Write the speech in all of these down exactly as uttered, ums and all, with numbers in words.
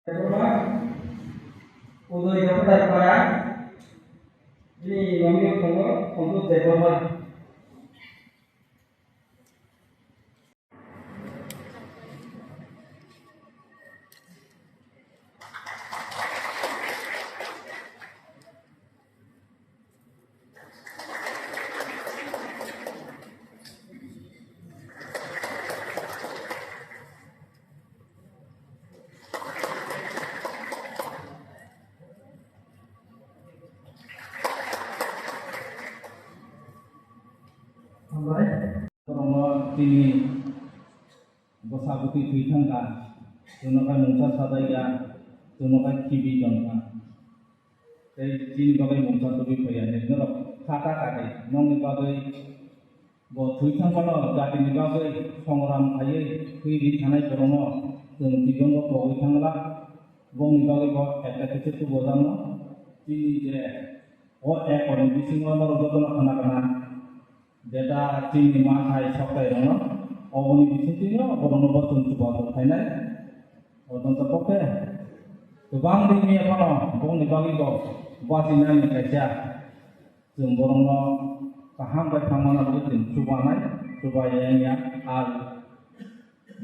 Debbarma, Udoy Debbarma, bini mami tongo Santosh Debbarma. Hambai. Borokno tini bwsa bwtwi thwi thangkha, chwngno khai mungsa sajaiya, chwngno khai khibi tongkha. Tei chini bagwi mungsa tubui phaiya hinwi norok kha ta kha di. Nokni bagwi bo thwi thang phano jatini bagwi songram khaiwi thwi ri thanai borokno chwng twibo pogwi thangla. Bongni bagwi bo ekta kisa tubu jangno. Chini je o ekorni bisingo norok jotono khna khna. Jeta chini ma hai sok tai rokno, oboni bisingtwi no borokno bo chwng chubachu khainai. O tongsa kok khe kwbang ringni phano bongni bagwi bo bachinani kaisa chwng borokno kaham bai thangmana bagwi chwng chubanai, chubai ya wngya. Ar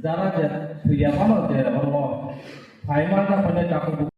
jara je thwiya phano je oro phai manja phano takhuk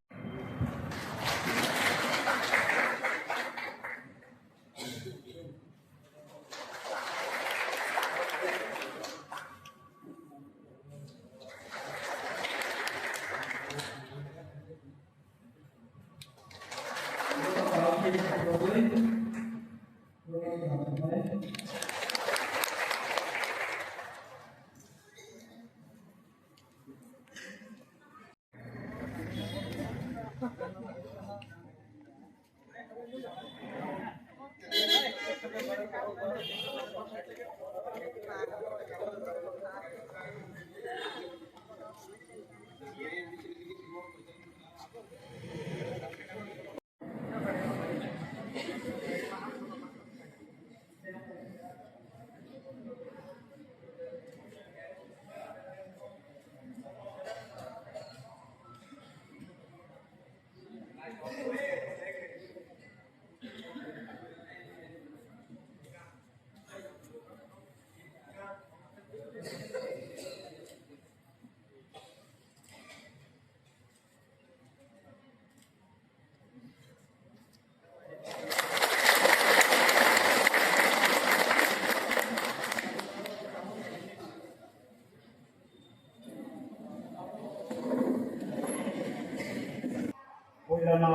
Puilano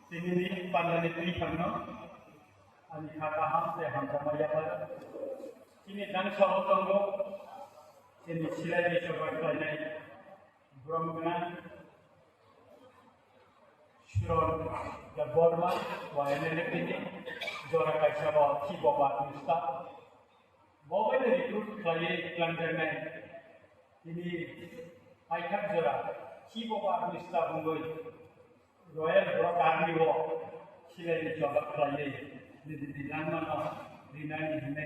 tinini pandani twi thangno ani kha kaham tei hamjakma yapha. Chini dangsao tongo chini silai ni choba khlainai borok gwnang Suron Debbarma, Y N L F ni jora kaisa bo Chief of Army Staff. Bo bai recruit khlaiwi twlangjaknai. Tini paithak jora Chief of Army Staff wngwi Royal Borok Army o silai ni choba khlaiwi nini langmano rinani hinwi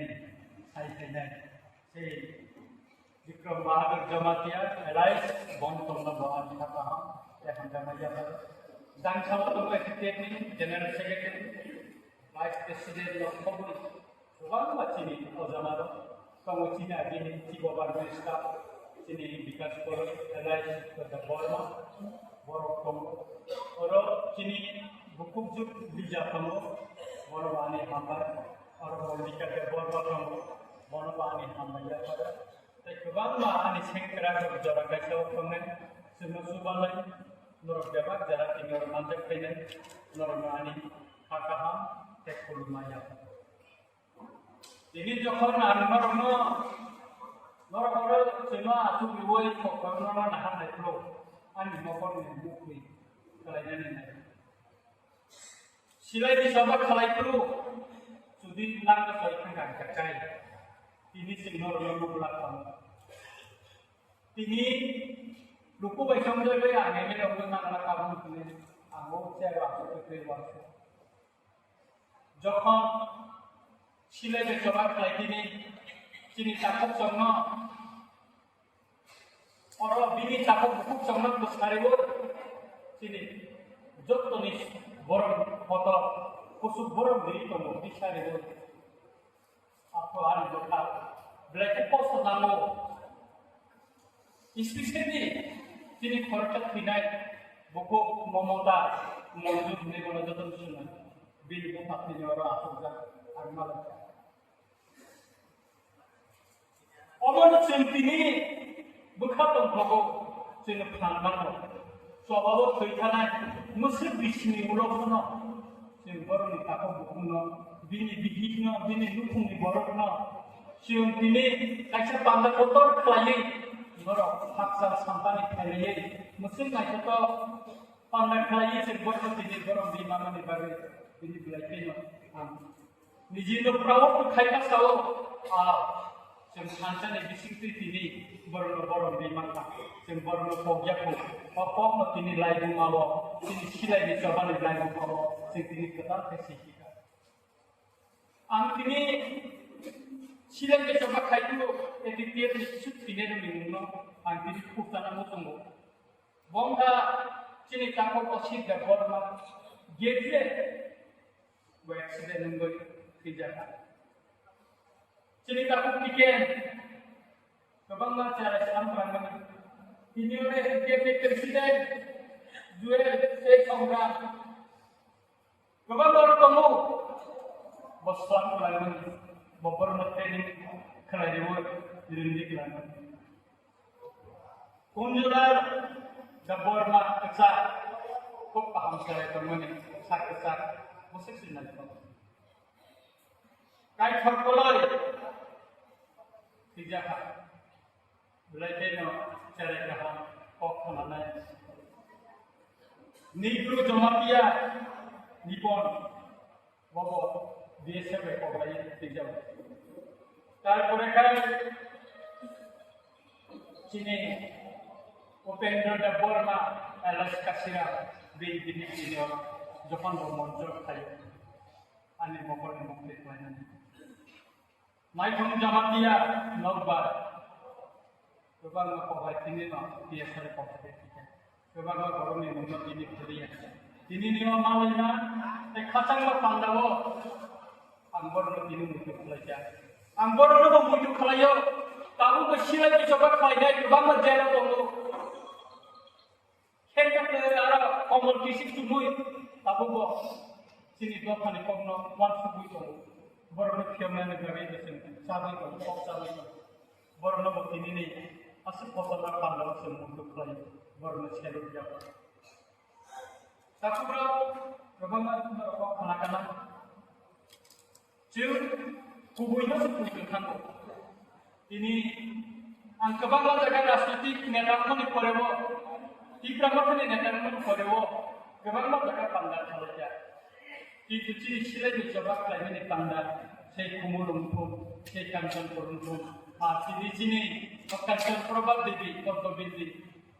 sai phainai. Sei Bikram Bahadur Jamatia, alias Bon Tongno Bahadur Kaham, tei hamjakma yapha. Dangsao tongo F T F ni General Secretary, Vice President no khobwi kwbangma chini o jaga rok tongo, chini agini Chief of Army Staff, chini Bikash Borok, alias Debbarma, borok tongo. Oro chini bukhukjwk Lija tongo, bono bo ani hambai. Oro bo Lija Debbarma tongo, bono bo ani hambai yapha. Tei kwbangma ani sengkrak rok jora kaisa o tongnai, chwngno chubanai, norok bebak jora tini oro manjak phainai, norokno ani kha kaham tei khulumma yapha. Tini jokhon ang norokno, norok oro chwngno achuk riwi kokrokno nahar nai phuru, ani nokhorni mukni khlainani nai. Silai ni choba khlai phuru, jodi nang soi thang kha khe, tini chwng norokno nukla kha. Tini luku bai songwi ang M L A wngwi nang la kha, ang o chair o achuk twi twi uansuk. Jokhon silai bai choba khlai tini chini takhuk chongno Oro bini takhuk bukhuk chongma bwsariwo chini jottoni borok kotor kusuk borok ri tongo bwsariwo. Apo ani bwkha belai khe kosto nango. Especially chini khoroksa thwinai bukhuk Momota Monjur hinwi bono jotono swngwi bini bupha thwini oro achukjak ang malai kha. Omono chwng tini bwkha tongthogo, chwng phan mano. Chobao thwi thanai mwswk bisingni ulo phano chwng borokni takhuk bukhukno, bini bihikno, bini nukhungni borokno chwng tini kaisa panda kotor khlaiwi norok hakchal sampani khlaiwi mwswk naithotok panda khlaiwi chwng boino tini borok ri manani bagwi bini belai kheno ang Nijino proud khai ka sao, ah, chwng thansa ni bising twi tini borok no borok ni mangkha, chwng borok no pokya kho, o pok no tini laibuma o, tini silai ni choba ni laibuma o, chwng tini kwtal khe siki kha. Ang tini silai ni choba khai tu, A P P F ni kisu tini rw ni mung no, ang tini khuk sana mo tongo. Bongkha chini takhuk o Sidda Borma, G T F, bo accident wngwi thwijakha. Chini takhuk Tiken kwbangma chara sam phrangmani. Tini ore K P president Joel Sheikh Omran kwbang borok tongo. Bo sam phrangmani, bo borokno training khlai rwo, rwngdi khlaimani. Kunjurar da Borma kwchak, kok kaham chwrai tongmani, sak kwchak, bwswk se naithok. Kaithor koloi thwijakha, belai kheno cherai kaham kok khnanai. Negro Jamatia Nipon, bobo B S F bai kok lai thwijak. Tarpore khai chini Upendra Debbarma alias Kasira bini bini bini jokhon bo monjor khai ani mokol ni mokol khlainani. Naithok Jamatia nokbar. Kwbangma kobai tini no P S R kobai tini. Kwbangma borokni mungno tini phuriya. Tini nino malaima tei khachangma pandao ang borokno tini muitu khlaikha. Ang borokno bo muitu khlaio. Tabukbo silai kichoba khlainai kwbangma jela tongo. Khenka khe aro komol kisik tumui, tabukbo chini dophani kokno uansukgwi tongo. Borokno phiyoknani bagwi bo chwng chagwi tongo, kok chagwi tongo. Borokno bo tinini aswk kotorma pandao chwng muitu khlaio, borokno seluk ya. Takhukrok kwbangma norok kok khna kana. Chwng kubuino se tongtwng thango. Tini ang kwbangma jaga rajnitik neta wngmani porebo, Tipra Mothani neta wngmani porebo, kwbangma jaga panda thalaikha. Kintu chini silaini choba khlaimani panda, sei Kumul wngthun, sei Kanchanpur wngthun, ah, tini chini Kanchanpur ba Devi, Padmabindi,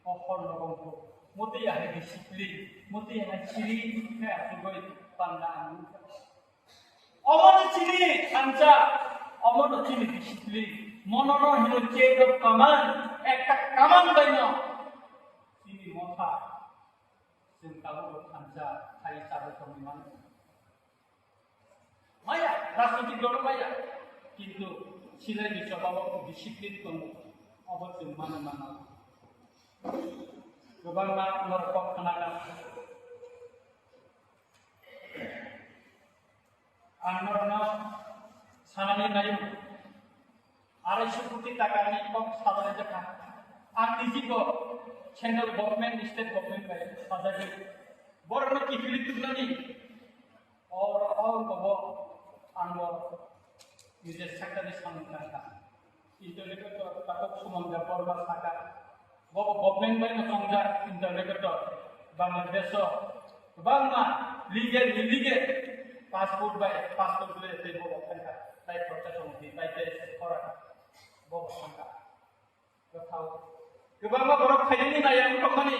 o hor no wngthun. Motwi ahai discipline, motwi ahai siri khe achugwi panda ang nukha. Omono chini thansa, omono chini discipline, monono hino chain of command, ekta command baino chini motha, chwng tabukbo thansa khai chabwi tongwi mano. Maya, rajnitik dolo maya, kintu silaini chobao discipline tongo, obo chwng mano mano. Kwbangma norok kok khna kha. Ang norokno sanani naio, arai sho koti takani kok salai jakha. Ang niji bo central government, state government bai sajagwi borokno kiphilwi tubnani. Or, or kobo ang bo nijor sector ni samung tangkha. Interlocutor takhuk Suman Debbarma saka, bobo government bai no tongjak interlocutor, Bangladesh o kwbangma legal, illegal passport bai, passport bai tei bobo thangkha, tai khoroksa tong di, tai tei khora bobo thangkha. Kwthao. Kwbangma borok phainani naiya wng tongmani.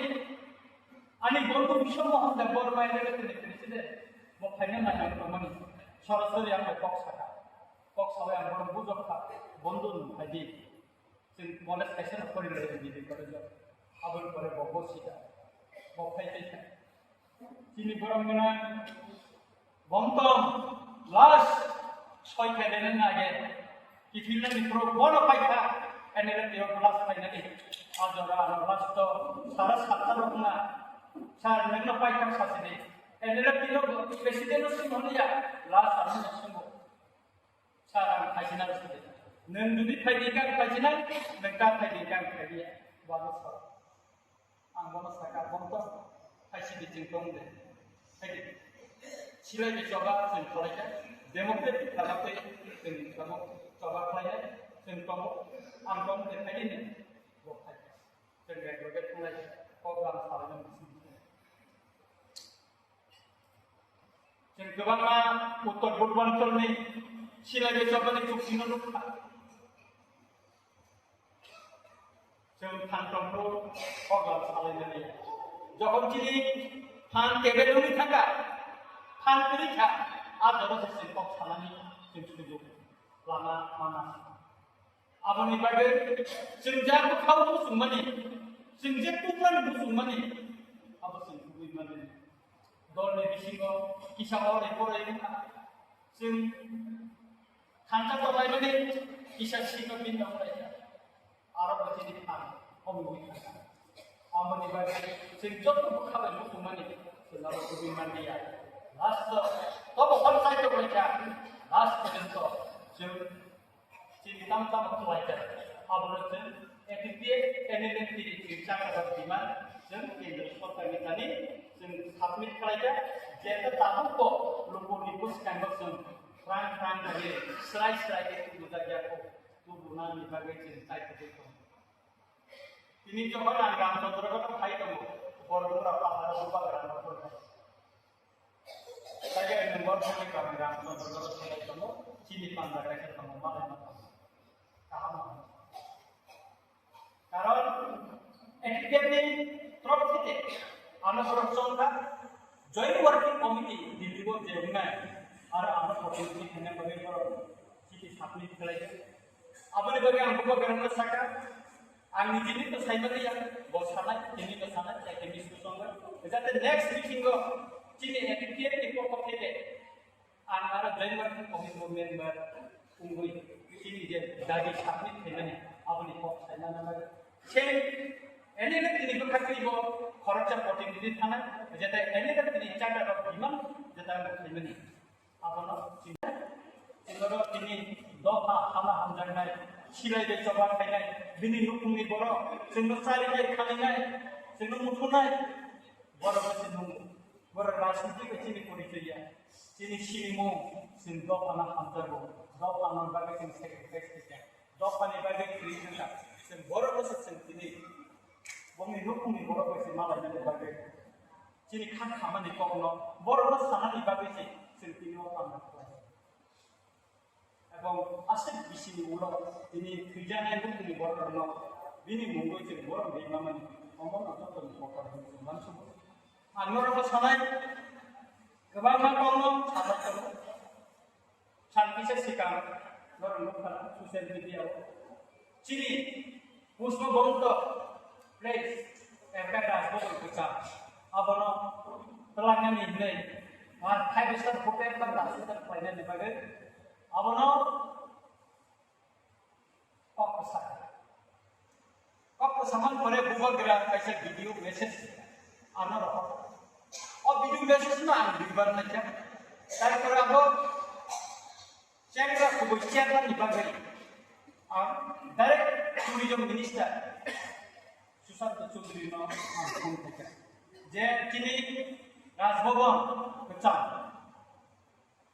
Ani bondhu Biswa Mohan Debbarma election ni president, bo phaina naiya wng tongmani. Sorasori ang bai kok saka. Kok sawi ang bono bujokha, bondhu nwng phaidi. Chwng college kaisa no porinai, B B college o. Aboni pore bo bo sida. Bo phai phai kha. Chini borok gana bongtong last soi khainai nage. Kiphilnani pro bono paikha. Enere tiro last khainani. Ajora ano last to sara satta rok na. Sar nengno paikha sasidi. Enere tiro president no sing hono ya. Last ano sing. Sar ang khaisina sasidi. Neng jodi phaidi kang khaisina, neng ka phaidi kang khaidi. Wano sar. Ang bono saka, bongtong hai sidi chwng tong de. Hai de. Silai bai choba chwng kholai kha, democratic khlai tei chwng tamo choba khlai nai, chwng tongo, ang tong de hai de ne. Bo hai. Chwng bai bo de khlai, program khlai nang. Chwng kwbangma Uttor Purbanchal ni silai bai choba ni chukti no nukha. Chwng phan tongkhu kok lam salainani. Jokhon chini phan tebel wngwi thangkha, phan kwrwi kha, a joto se chwng kok sanani chwng sujuk lama mana. Aboni bagwi chwng je bwkhao muchungmani, chwng je tukmani muchungmani, abo chwng tubui mani. Dolni bisingo kisa hor eko rwi wngkha. Chwng thansa tonglaimani kisa sino bini wnglaikha. Aro bo chini phan homwi thangkha. Aboni bagwi chwng joto bwkha bai muchungmani chwng abo tubui manliya. Last o tobo hor sai tonglaikha. Last porjonto chwng Chini tam tam khlai kha. Abono chwng A P P F, N L F T ni chwng chakra rok demand chwng kendro sorkar ni thani chwng submit khlai kha. Jeta tabuk bo luku ni bwskango chwng phrang phrang khe srai srai khe tubu jakya kho. Tubu nani bagwi chwng chai tubui kho. Tini jokhon ang Ramchandra ko phai tongo, Bormura pahar o bubagra no phai. Kaya ni bor thani kami ram no dolo thani tomo, chini panda kaisa tomo, malai no tomo. Kaham no. Karon, A P F ni trop thite, ano borok chongkha, Joint Working Committee, Delhi bo je wngnai, aro ano protinidhi thangna bagwi borok chini submit khlai. Aboni bagwi ang bubo berangno saka, ang nijini to saimani ya, bo sanai, tini to sanai, ya tini su songba. Jate next meeting o chini A P P F ni pokho theke ang aro Joint Working Committee bo member wngwi chini je dabi submit khaimani, aboni kok saimana bagwi. Same, ene ne tini bwkha twi bo khoroksa protinidhi thanai, jate ene ne tini chakra rok demand jate ang khaimani. Abono chini, chini tini dopha hama hamjaknai, silai bai choba khainai, bini nukhungni borok, chwngno chari bai khaninai, chwngno muthunai, borok se nung, borok rajniti bai chini porichoi ya, chini sinimung, chwng dophano hamjago, dophano bagwi chwng sacrifice khaikha, dophani bagwi kwrwi wngkha, chwng borokno se chwng tini, bongni nukhungni borok bai se malainani bagwi. Chini kha khamani kokno borokno sanani bagwi se chwng tini o tangna khlai. Ebong aswk bisini ulo tini thwijaknai bukhukni borok rokno bini mungwi chwng borok rimamani omono joto ni kokor hwnwi chwng uansukgo. Ang norokno sanai kwbangma kokno sapai tongo. San kisa sikang norok nukha social media o. Chini Pushpa Bhumto place, ekta rajbhavan kwcham. Abono twlangnani hinwi, ah, five star hotel ba ta hotel khlainani bagwi abono kok kwsa. Kok kwsa man pore bubagra kaisa video message ano rohor. O video message no ang duibar naikha. Tarpore abo chengra kubui chairman ni bagwi ang direct tourism minister Sushanta Chowdhury no ang phone khaikha. Je chini Rajbhavan kwcham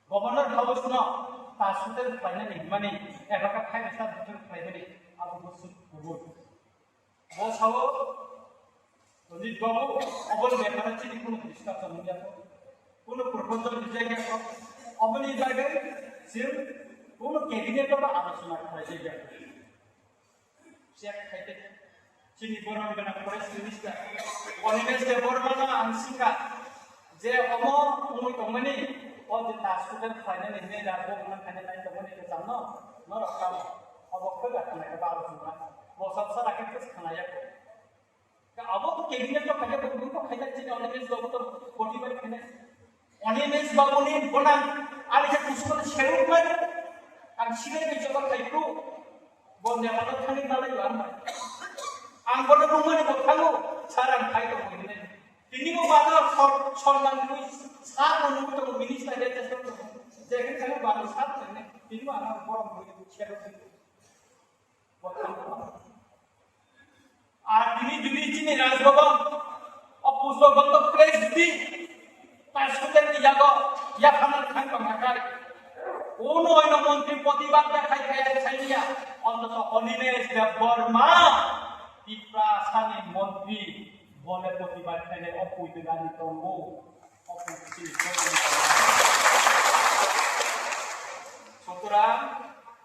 Governor House no ta hotel khlainani hinmani, eba khe five star hotel khlaimani, abo bo suk kubui. Bo sao, Ranjit Babu, oboni bepare chini kunu discussion wngya kho, kunu proposal rijak ya kho, oboni bagwi chwng kunu cabinet o alochona khlaijak ya kho. Check khaite. Chini borom gana forest minister Animesh Debbarma no ang sika je omo umui tongmani o je ta student khlainani hinwi rajbo gana khainai nai tongmani kwcham no norok kamo obo khwga khanai khe baro chwngma. Bo sab sara khe khe khanaya ko. Ka abo to cabinet to khaja ko ko khaja chini Animesh Babu to forty five khaina. Animesh Babu ni bonang ani khe kusu ko seruk mai. Ang sile ke joba khai ko. Bo ne mana thani nalai ba mai. Ang bono bumani bo thango sarang khai to ko ne. Tini bo bado sor sor nang ko sa ko nung to minister de to. Je ke thani bado sa ne. Tini bo ang borom ko seruk. Ar tini jodi chini Raj Bhavan o pusto goto press jodi ta suter ni jago ya khana thang tong hakai. Ono oino montri protibad da khai khai sai niya. Ontoto Animesh Debbarma Tiprasani montri bole protibad khai le o puitugani tongo. Sutorang,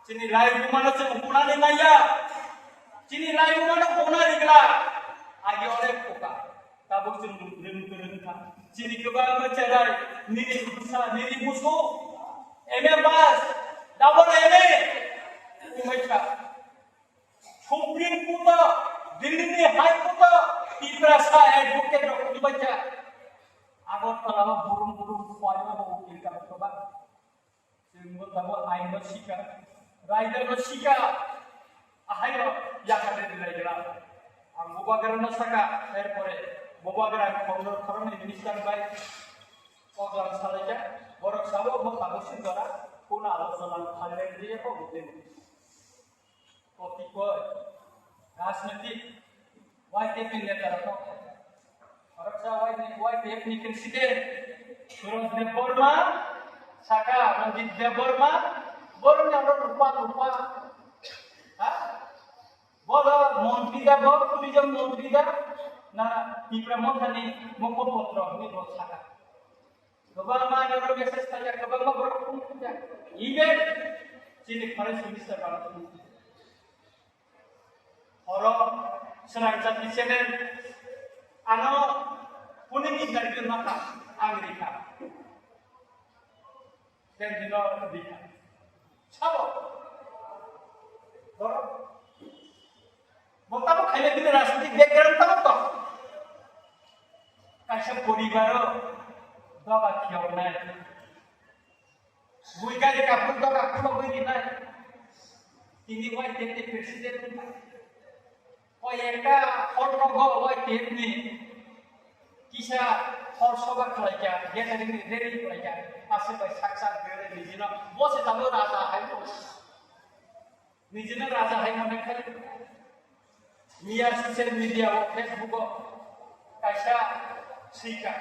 chini lai bumano chwng ukulani maya. Chini lai bumano ukuna rigla. Agi onek uka. Tabuk chwng ring ring kha. Chini kwbangma cherai, nini busa, nini busu. M A pass, double M A. Umai kha. Supreme Court o, Delhi ni High Court o, Tiprasa advocate rok wngbaikha. Agartala o burum burum phai o bo ukil ka kwbang. Chwng bo tamo ain no sika, raida no sika, ahai no yakar de dilai gela. Ang bubagra no saka, erpore bubagra khoroknwi khoroknwi minister bai koklam salaikha, borok sabo bo tabuk sin jora, kuna alochona khalai de ko butini. Kotipoi rajnitik Y T F ni neta rok, khoroksa Y T F ni president Suraj Debbarma, saka Ranjit Debbarma, borok ni aro rupa rupa, ha? Boro montri da, boro tourism montri da, na Tipra Motha ni mukho potro ni bo saka. Kwbangma noro message khaijak, kwbangma borok phone khaijak. Even chini forest minister rok phone khaijak. Oro Swnam Jati channel ano kuning interview naka ang rikha. Then dino rikha. Sabo. Borok. Bo tamo khaina bini rajnitik background tamo to. Kaisa poribaro doga khiyoknai. Bui gari kapur doga khulogwi rinai. Tini Y T F ni president wngkha. O ekta hor nogo Y T F ni kisa hor soba khlaikha, gathering ni rally khlaikha. Aswk bai sak sak rally nijino. Bo se tamo raja hai. Nijino raja hai mone khai. Miya social media o, Facebook o kaisa swika.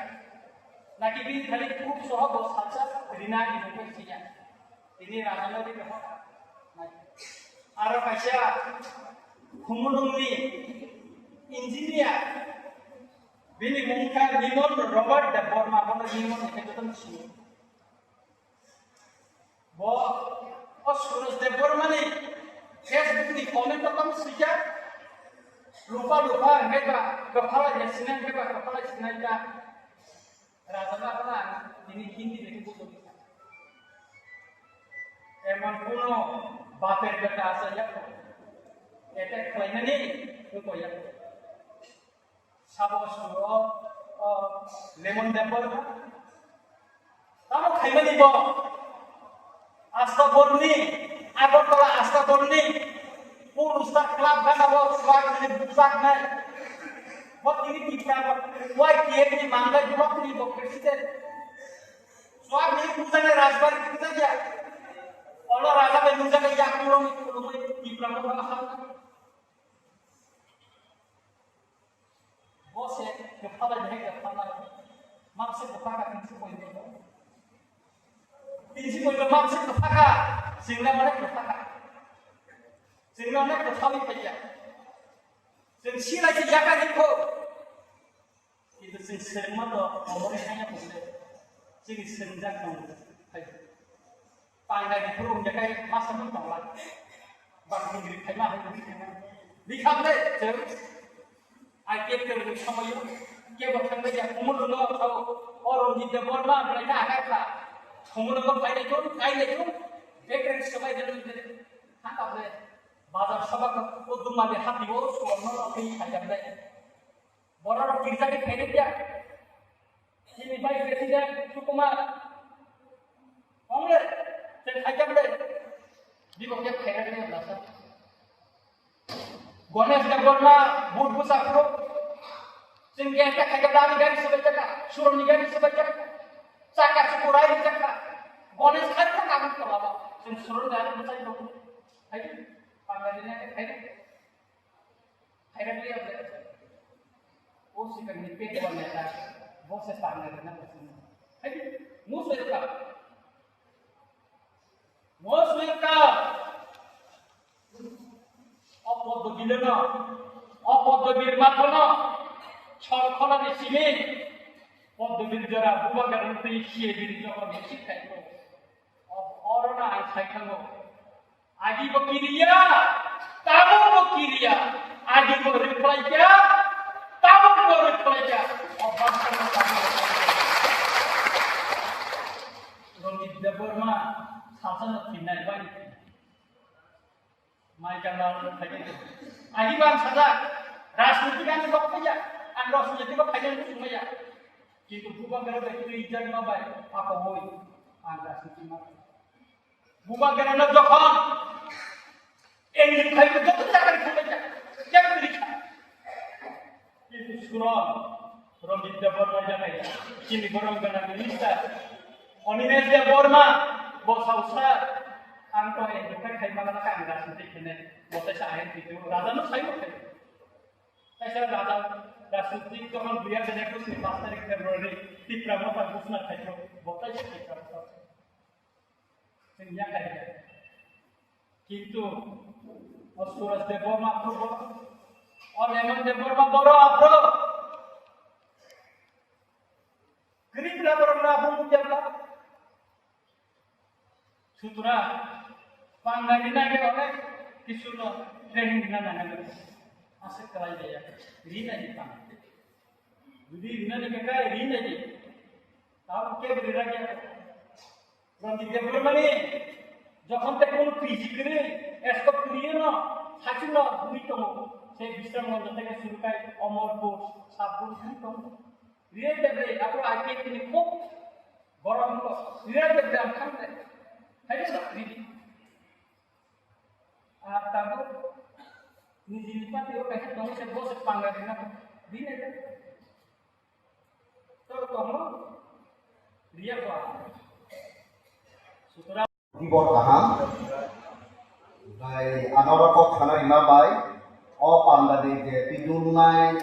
Naki bini thani proof soho bo salsa rina ni mukhe siya. Tini raja no ri ho. Aro kaisa Khumulwng ni engineer. Bini mung kha Nimon Robert Debbarma, bono Nimon ni khe jotono sini. Bo, o Suraj Debbarma ni Facebook ni comment o tamo swijak, lupa lupa hwnkhe ba kwphala ya sinai hwnkhe ba kwphala sinai ta. Raja ba bana tini Hindi bai khe bujo kisa. Emon kuno baper beta asa yak. Attack khlainani wngkha yak. Sabo suro, o, Lemon Debbarma. Tamo khaimani bo. Astaborni, Agartala Astaborni. Purustar club gana bo, swag ni bujak nai. Bo tini tipra bo, Y T F ni mangai block ni bo president. Swag ni bujak nai rajbari bujak ya. Olo raja bai bujak ya, kulung, kulung, tipra bo, bo, Bo se kwphalai hai kwphalai. Makse kwphaka tinsi poito. Tinsi poito makse kwphaka. Singna mane kwphaka. Singna mane kwphalai paiya. Sing silai se yaka hiko. Kintu sing sengma to omori hanya pule. Sing sengjak tong. Hai. Pangai di purung jakai masa mun tongla. Bang hingri khaima hai hingri khaima. Di khamle, cheu. I P F ke mun samayo. Ke bo khamle ya kumul no thau. Or on di de bor ma brai ka akai kha. Kumul no pai le jun, kai le jun. Bekre sabai de de. Thang ka ble. Bazar sabha o Dumali hati o suwarno twi khaijak le. Borok kirja khe khaijak ya. Chini vice president Sukumar. Congress se khaijak le. Bibo khe khaijak le lasa. Ganesh Debbarma vote bwsa phuru. Chwng khe khaijak le ani gari swbai jaka. Suroni gari swbai jaka. Chaka sukurai jaka. Ganesh khai kha kamu kolaba. Chwng Suron gari bwsai bo. Hai. Pangari na khai. Khairokliya ble. O sikang ni pet wan ya ta. Bo se pang na na. Hai, musweka. Musweka. O poddo bileno. O poddo bil mathono. Chol khola ni simi. Poddo bil jora buba garan tei siye bil jora ni sikai ko. O, oro na ang sai thango. Agi bo kiriya, tabuk bo kiriya, agi bo reply kya, tabuk bo reply kya. O bangsa bo tabuk bo kiriya. Rojit Debbarma sasana thinai bai. Mai kama khaji. Agi bang sada, rajniti kan dok khaja, ang rajniti ko khaja ni sumaya. Kintu bubagra bai tu ijar ma bai, apa hoi, ang rajniti ma. Bubagrano jokhon engine khai ko joto jaga ri khumbai ja, kya kuri kha. Kintu suno, Rajit Debbarma jaga ya, chini borom gana minister, Animesh Debbarma, bo sausa, ang to engine khai khai mana ka ang rajniti khene, bo te sa ahin kitu, raja no sai mo khai. Kaisa raja, rajniti jokhon dui hajar ekus ni paanch tarik February, Tipra Motha ghosna khai ko, bo kaisa Tipra Motha. Chwng yakarya. Kintu o Suraj Debbarma aphuru borok, o Raymond Debbarma borok aphuru. Kwrwi bwla borok no aphuru nukya bwla. Sutra, pangari nage onek kisu no training na nangani. Aswk kwlai jaya. Rinani pang. Jodi rinani khe kai rinani. Tamo khe bwrwi ragya. Rangit Debbarmani, jokhon te kono P G kwrwi, escort kwrwi no, sachung no bwrwi tongo. Se Bishram Mandir theke suru khai Amarpur, Satpur bwrwi tongo. Riyai Debbarma, aphuru I P F ni khub borom ko. Riyai Debbarma ang thang de. Hai de, ridi. Ar tabuk nijini party o kaisa tongo se bo se panga rina ko. Rina de. Tor tongo. Riya ko. Sutra. Tibor kaham. Bai anoro kok sana rima bai. O panda de je pidulnai.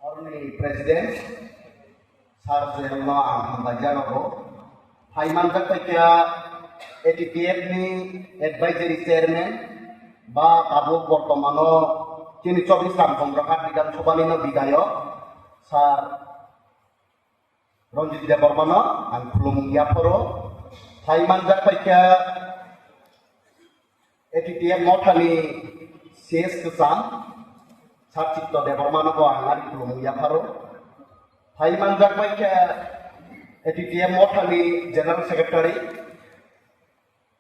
Orni President, Sir Jayal no ang hambai janogo. Phai manjak paikha A T P F ni Advisory Chairman, ba tabuk bortomano chini chobbish gram Kondraghat Bidhan Sabha ni no bidayok, Sir Ranjit Debbarma no ang khulumung yapharo. Phai manjak paikha A T P F Mothani C S kwcham, Sir Chitto Debbarma no bo ang ani khulumung yapharo. Phai manjak bai khe A T P F Mothani General Secretary,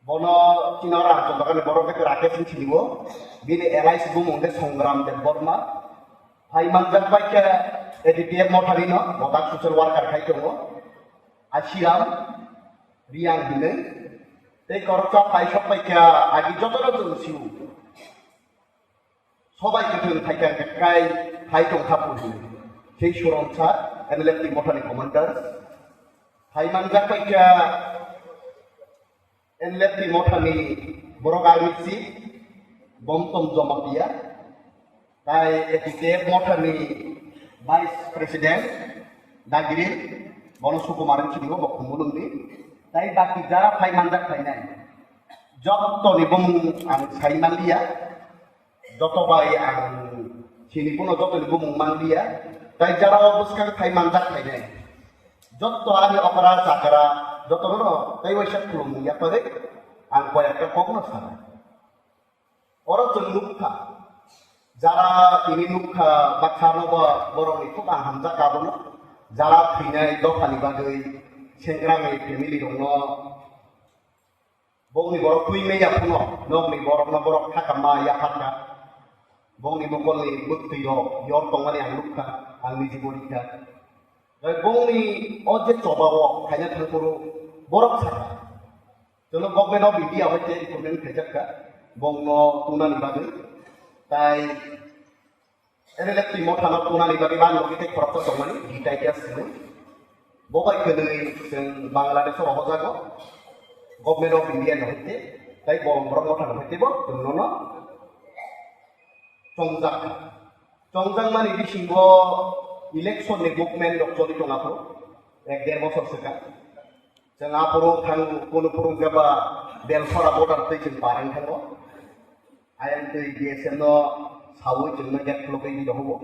bono chini oro ang chongjagani borok khe Rakesh hinwi siniwo, bini allies bumung khe Songram Debbarma. Phai manjak bai khe A T P F Mothani no, bodak social worker khai tongo, Ashiram. Riyang hinwi tei khoroksa phai sok pai kha, agi jotono chwng sio. Sobai kwthwng thai kha, kai phai tong kha phu hinwi. Tei Suron sir, N L F T Mothani commander, phai manjak pai kha N L F T Mothani borok army chief, Bomtom Jamatia. Tai A T K Mothani Vice President Dagiri, bono Sukumar wng sini bo khumulung di. Tai baki jara phai manjak phainai. Jottoni bumung ang sai manliya. Joto bai ang sini bono jottoni bumung manliya. Tai jara o bwskang phai manjak phainai. Jotto ani okra chakra, jotono tai waisa khulumung yapagwi ang koyakta kokno sana. Oro chwng nukha, jara tini nukha, baksa nogo borokni khub ang hamjak abono, jara thwinai dophani bagwi, sengrangni family rokno, Bongni borok twi meya phano, nokni borokno borok thakama yapharkha. Bongni mokolni bwktwi rok yor tongmani ang nukha, ang niji bo rikha. Tei bongni o je choba o khaina thangphuru borok sakha. Jono Government of India hoite recruitment khaijakka, bongno tunani bagwi. Tai N L F T mothano tunani bagwi ban logi tei khoroksa tongmani, detail case sini. Bo bai kwnwi chwng Bangladesh o rohorjago, Government of India ni hoite, tai bolong borok mothano hoite bo chwng nono chongjak. Chongjakmani bisingo election ni movement rok choli tong aphuru, ek der bosor swkang. Chwng aphuru thang kunu phuru jeba Belphara border twi chwng parang thango. Ayang twi B S F no sawi chwngno gate khulogwi di dohobo.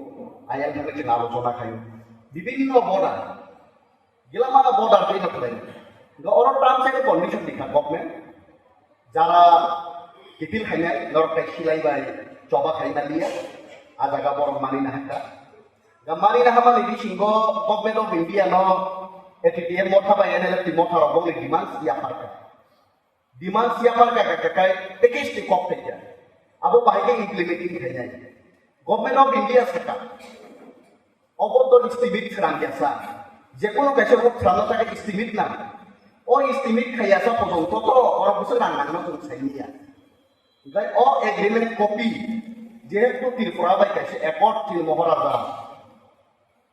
Ayang thangwi chwng alochona khaio. Bibinno border, gilama border twi no khlai. Ga oro terms and condition dikha government. Jara kiphil khainai norok tai silai bai choba khaina liya. A jaga borok manina hakha. Ga manina hamani bisingo Government of India no A T T M motha bai N L F T motha rok bongni demand yapharkha. Demand yapharkha kha kha kai package ni kok khaikha. Abo bahai khe implementing khainai. Government of India sakha. Obo to estimate khwrang ya sa. Jekono kaisa rok khwrangno thangwi estimate nang. O estimate khaiya sa pojong to to oro bwswk rang nangno chwng saimanya. Hingkhai o agreement copy jehetu Tripura bai kaisa accord chini Maharaja.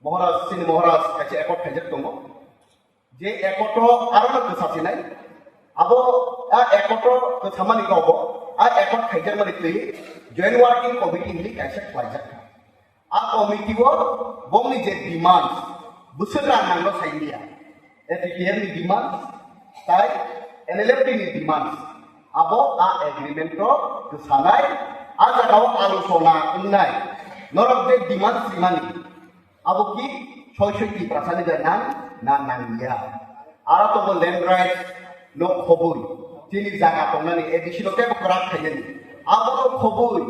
Maharaj, chini Maharaj kaisa accord khaijak tongo. Je accord o aro no kwsa sinai. Abo a accord o kwsamani kobo, a accord khaijakmani twi Joint Working Committee hinwi kaisa khlaijak kha. A committee o bongni je demands, bwswk rang nangno saimanya. A P T M ni demands, tai N L F T ni demands. Abo a agreement o kwsanai, a jaga o alochona wngnai. Norok je demands rimani, abo ki soi soi Tiprasa ni bai nang na nangya. Aro tongo land rights no khoboi. Chini jaga tongnani A D C no tebo kwrak khainani. Abo no khoboi.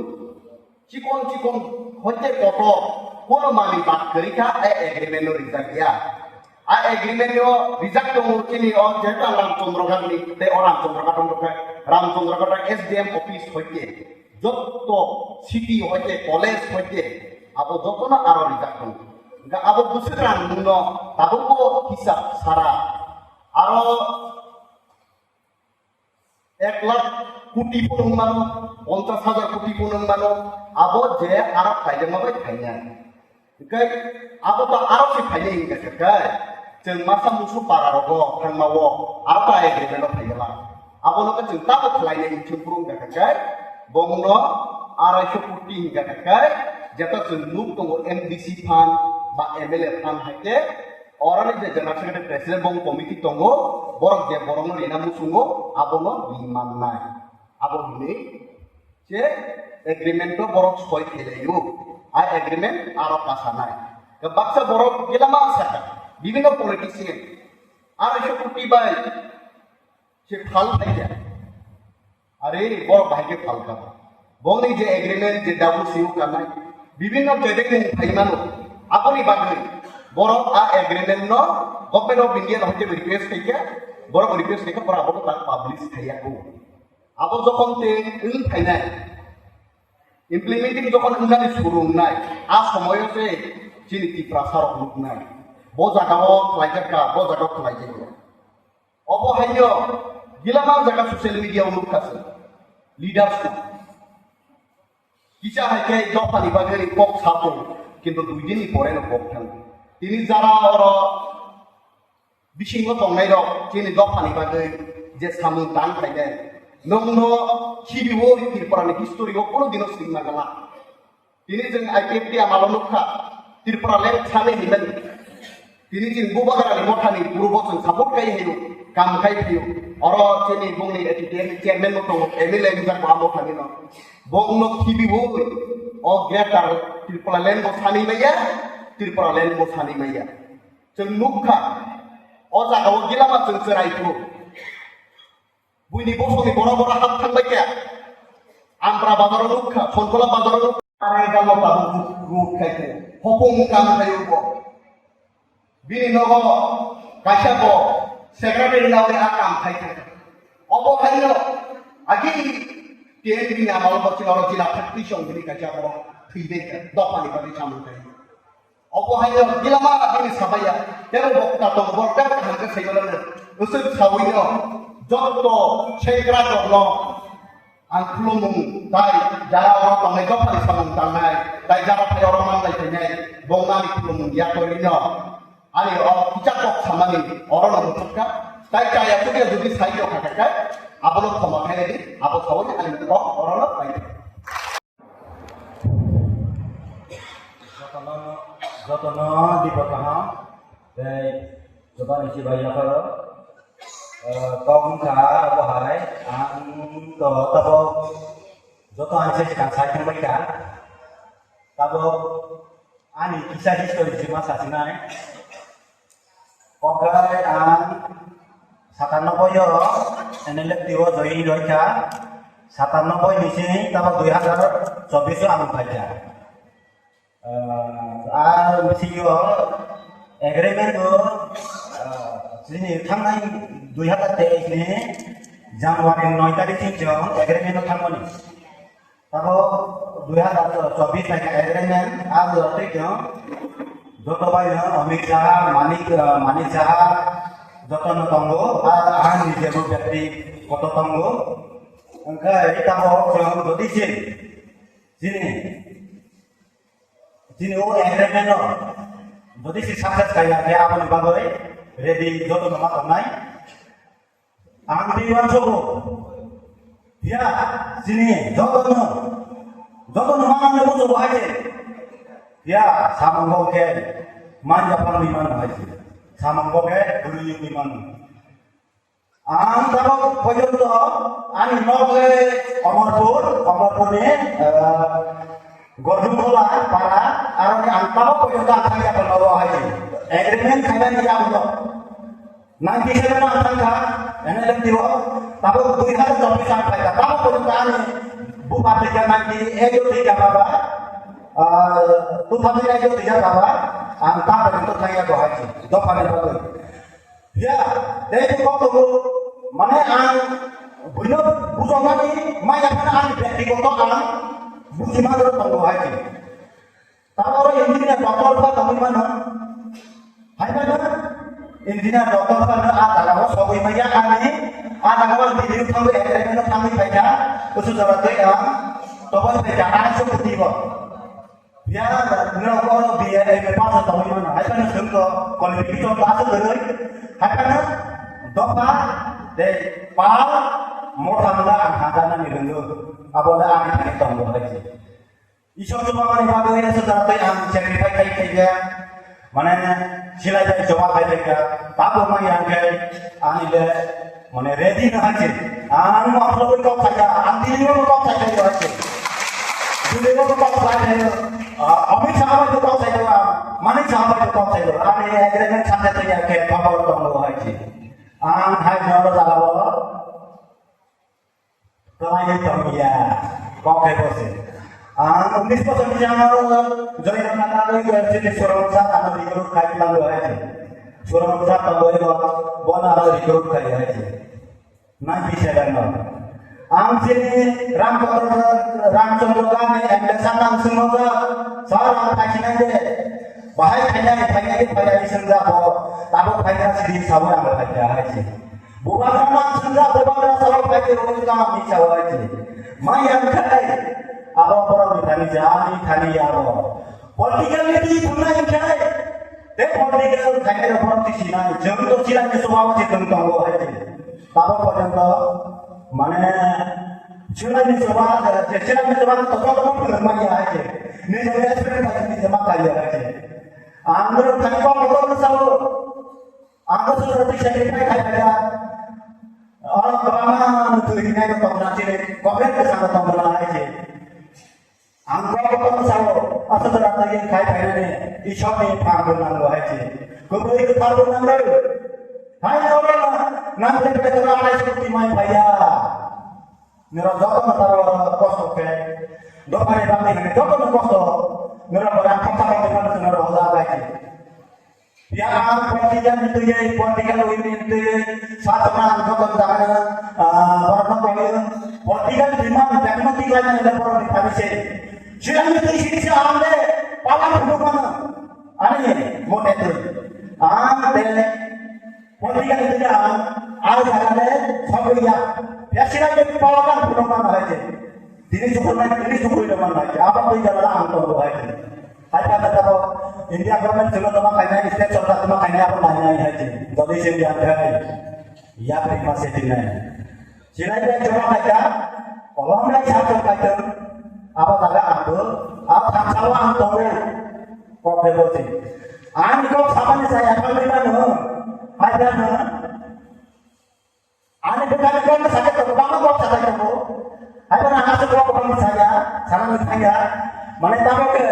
Chikon chikon hoite kotor kono manwi bad kwrwi kha, a agreement no rijak ya. A agreement no rijak tongo chini o jehetu ang Ramchandra Ghat ni, tei o Ramchandra Ghat wng kha Ramchandra Ghat S D M office hoite. Jotto city hoite, college hoite, abo jotono aro rijak tongo. Hingkhe abo bwswk rang nwngno tabukbo hisab sara. Aro ek lakh koti phano wng mano, ponchash hajar koti phano wng mano, abo je aro khlaijakma bai khainai. Hingkhe abo to aro se phainai hingkha khe, chwng masa musu para rogo thangma o aro ta agreement o phaigala. Abono khe chwng tamo khlainai hingkhe phuru hingkha khe, bongno arai sho koti hingkha khe, jeta chwng nuk tongo M D C fund ba M L A fund hai khe, oroni je General Secretary President bong committee tongo, borok je borokno rina muchungo, abono ri mannai. Abo hinwi je agreement o borok soi khailaio, a agreement aro kasanai. Baksa borok gila ma sakha, bibinno politician, arai sho koti bai se phal phaikha. Are borok bahai khe phal kha. Bongni je agreement je W C O kanai, bibinno kebeng mung phai mano. Aboni bagwi borok a agreement no Government of India no hoite request khaikha, borok request khaikha, borok abono ta publish khaiya ko. Abo jokhon te wng phainai, implementing jokhon wngnani suru wngnai, a somoyo se chini Tiprasa rok nuknai. Bo jaga o khlaijak kha, bo jaga o khlaijak kha. Obo haino gilama jaga social media o nukha se. Leaders no. Kisa hai khe dophani bagwi kok satung, kintu dui din ni pore no kok thang. Tini jara oro bisingo tongnai rok chini dophani bagwi je samung tang khainai, nokno khibiwi Tripura ni history o kono dino swrwngna gala. Tini chwng I P F T amalo nukha, Tripura land sani hinmani. Tini chwng Bubagra ni mothani purbo chwng support khai hayo, kam khai phaio. Oro chini bungni A T T F ni chairman bo tongo, M L A rijak bo amo thani no. Bongno khibiwi o greater Tripura land bo sani maya, Tripura land bo sani maya. Chwng nukha, o jaga o gilama chwng chwrai phuru. Buini bosongni bora bora hap thangbai kha. Ampra bazaro nukha, Sonkola bazaro nukha. Arai galo tabuk ruk khai khe. Hopung kam khai ubo. Bini nogo kaisa bo secretary nawi a kam khai khe. Obo haino Agi T N P ni amalo bo chini oro jila thirty song bini kaisa borok thwi de ka, dopha ni bagwi samung khai. Obo hai no gilama bini sabaya, tebo bo kota tong bo tebo kaham khe sai mano. Usuk sawi no, jotto sekra jok no, ang khulumung tai jara oro tongnai dopha ni samung tangnai, tai jara phai oro manlai phainai, bongna ni khulumung ya kori no. Ani o kicha kok samani oro no muchukha, tai chaya chukya jodi sai no khakha khe, abono khoma khainai di, abo sawi ani kok oro no pai. Jotono, jotono dibo kaham, tei jobani chibai yapharo, eh, kok wngkha abo hai, ang to tabo joto ang se sikang sai thangbai kha, tabo ani kisa history sima sasinai. Okai ang satanoboi o N L F T o join roikha, satanoboi ni sini tabo dui hazar chobbish o ang phaikha. Ah, ah, bisingo agreement o, ah, chini thangnai dui hazar teis ni January noi tarikh sing chwng agreement o thangmani. Tabo dui hazar chobbish ni agreement, ah, joto twi chwng joto bai no Amit Shah, Manik, ah, Manik Shah, joto no tongo, ah, ah, ni jebo byakti koto tongo. Wngkha tabo chwng jodi se chini Chini o agreement no jodi se success kaiya khe aboni bagwi ready joto no ma tongnai. Ang tei uansukgo. Ya, chini joto no, joto no manang le bujo bo hai se. Ya, samung bo khe manja pang ni man hai se. Samung bo khe bwrwi ni man. Ang tabok porjonto ani nok le Omorpur, Omorpur ni, eh, Gordumkhola para, aroni ang tabok porjonto ang thangya pano hai. Agreement khaina ni yabuno. Ninety seven ang thangkha, N L M T o, tabok dui hazar chobbish ang khaikha, tabok porjonto ani bupa thikha ninety eight o thikha baba, eh, two thousand eight o thikha baba, ang tabok porjonto thangya ko hai. Dopha ni bagwi. Ya, tei bo kok tongo, mane ang buino bujokmani maya phano ani byaktigoto ang bujima dorok tongo hai se. Taboro engineer doctor pha tongwi mano. Hai phano engineer doctor phano a jagao sogwi maya ani, a jagao ang Delhi thangwi agreement thangwi phaikha, kusu jora twi ang toboi phaikha, ang se putibo. Ya, nirok oro B A, M A pass tongwi mano. Hai phano chwng to qualification to aswk kwrwi. Hai phano dopha tei pal motha mwnga ang hajanani rwngo. Abo le ani thani tongo hai se. Isor chubamani bagwi aswk jora tei ang sacrifice khai khaikha. Mane silai bai choba khai khaikha. Tabo maya hwnkhe ani le Mane ready no hai se. Ang maflogwi kok khaikha, ang Delhi o kok khaikha hai se. Delhi o kok khaikha. Ah, Amit Shah bai kok khaikha, Manik Shah bai kok khaikha. Ani agreement sakhe tongya khe khobor tongo hai se. Ang hai no jaga o. Tongya. Kok khai bo se. Ang unis bosor ni jang o join na ta loi sini Surangsa ano recruit khai lang hai se. Surangsa ta loi bo bona recruit khai hai se. Ninety seven no. Ang chini Ram Chandra, Ram Chandra Gandhi M L A sanang sumajak, sar ang phasinai de. Bahai phainai, phainai, phainai sumajak bo. Tabuk phainai sidi sawi ang phainai hai si. Bubagra nang sumajak, bubagra sawi phainai roi kami sawi si. Mai ang khai. Abo borok ni thani jani thani abo. Political ni twi thumnai khai. Tei political khainai rok borok twi sinai. Jeng to chilai ni soba ma chitong tongo hai si. Tabuk porjonto, mane, chwraini choba, je chwraini choba to jotono phwrwng manya hai se. Nini experience bai nini ma kaiya hai se. Ang norok thani kok motor no sao. Ang ko sujati sacrifice khai khaja. Oro kwbangma nuthu hinai no tongna chini, government ko sanga tongna hai se. Ang kok kok sao, asal rata yang khai khai ne, Ishwar ni phang bo nang hai se. Kubui ko phang bo nang hai. Hai ora na, nang le pe ko ai se ti mai phaya. Nira joto na taro kosto ke. Do pare bang ni joto na kosto. Nira bara phang phang ni phang nira hola hai se. Ya ang political nitui, political win nitui, sasana ang joto dana, ah, borok no koi, Political demand, pragmatic line and borok ni thani se. Silangni twi sini se ang de palang phunuk mano. Ani mote twi. Ang de political twi ang, ang jaga de sogwi ya. Ya silangni palang phunuk mano hai se. Tini sukul na, tini sukul na mano hai se. Apa twi jaga ang tongo hai se. Hai kha kha ko India government silo toma kainai, state sorkar toma kainai apa nai nai hai se. Jodi se India khai. Ya prima se tinai. Sinai bai joma khaika, kolom bai sa chok khaika, abo jaga ang bo, abo thamsa o ang tongo, kok de bosi. Ani kok sabani saya kami mano, hai mano. Ani bukan kok sakit tongo, bang kok sakit tongo. Hai mano, asa kok kami saya, sana saya. Mane tamo ke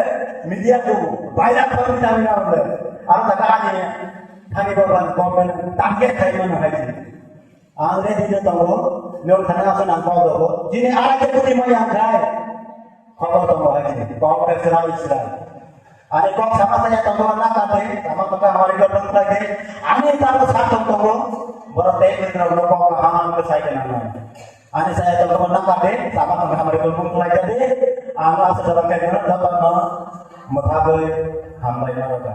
media tu, banyak kami tami na. Abo jaga ani, kami bawa government target kai mano hai. Ang ready no tongo, nwng thani aswk nang kok rogo. Chini arai khe kwtwi manya khlai. Khobor tongo hai chini, kok khe sra isra. Ani kok sama saya tongo na kate, sama kok hamari kok tongo khlai khe. Ani tamo sak tong tongo, borok tei kwtwi rok no kok kaham khe sai khe nang nai. Ani saya tongo na kate, sama kok hamari kok tongo khlai khe de. Ang aswk jora khe no joto no mwthagwi hambai ma rwkha.